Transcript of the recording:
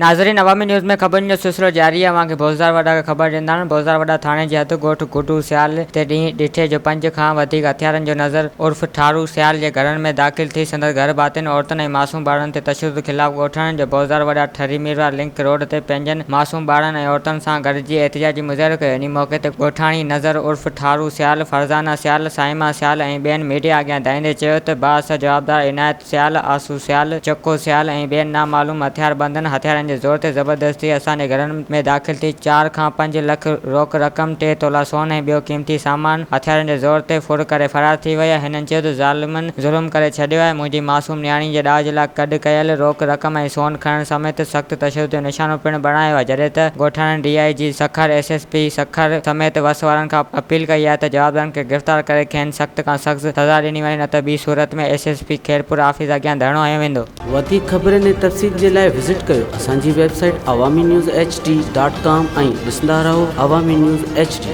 ناظرين عوامي نيوز ۾ خبرن جو سلسلو جاري آهي اوهان کي بوزدار وڏا کان خبر ڏيندا آهيون بوزدار وڏا ٿاڻي جي حد ڳوٺ گڊو سيال تي ڏينهن ڏٺي جو پنج کان وڌيڪ هٿيارن جو نظر عرف ٺارو سيال جي گهرن ۾ داخل ٿي سندس گهر ڀاتين عورتن ۽ معصوم ٻارڙن تي تشدد خلاف ڳوٺاڻن جو بوزدار وڏا ٺري ميرواهه لنڪ روڊ تي پنهنجن معصوم ٻارڙن ۽ عورتن سان گڏجي احتجاجي مظاهرو ڪيو انهي موقعي تي ڳوٺاڻي نظر عرف ٺارو سيال فرزانه سيال صائمه سيال ۽ ٻين ميڊيا اڳيان دانهيندي چيو ته بااثر جوابدار عنايت سيال، آسو سيال، چڪو سيال ۽ ٻين نامعلوم هٿياربندن هٿيارن جي زور تي زبردستي اسان جي گهرن ۾ داخل ٿي چار کان پنج لک روڪ رقم، ٽي تولا سون ۽ ٻيو قيمتي سامان هٿيارن جي زور تي ڦر ڪري فرار ٿي ويا. هنن چيو ته ظالمن ظلم ڪري ڇڏيو آهي، منهنجي معصوم نياڻي جي ڏاج لاء گڏ ڪيل روڪ رقم ۽ سون کڻڻ سميت سخت تشدد جو نشانو پڻ بڻايو آهي، جڏهن ته ڳوٺاڻن D I G Sukkur, S S P Sukkur سميت وس وارن کان اپيل ڪئي آهي ته جوابدارن کي گرفتار ڪري کين سخت کان سخت سزا ڏني وڃي نه ته ٻي صورت ۾ S S P Khairpur office اڳيان ڌرڻو هنيو ويندو. وڌيڪ خبرن ۽ تفصيل جي لاء وزٽ ڪيو اسان جي website Awami news H D dot com ۽ ڏسندا رهو عوامي نيوز ايڇ ڊي.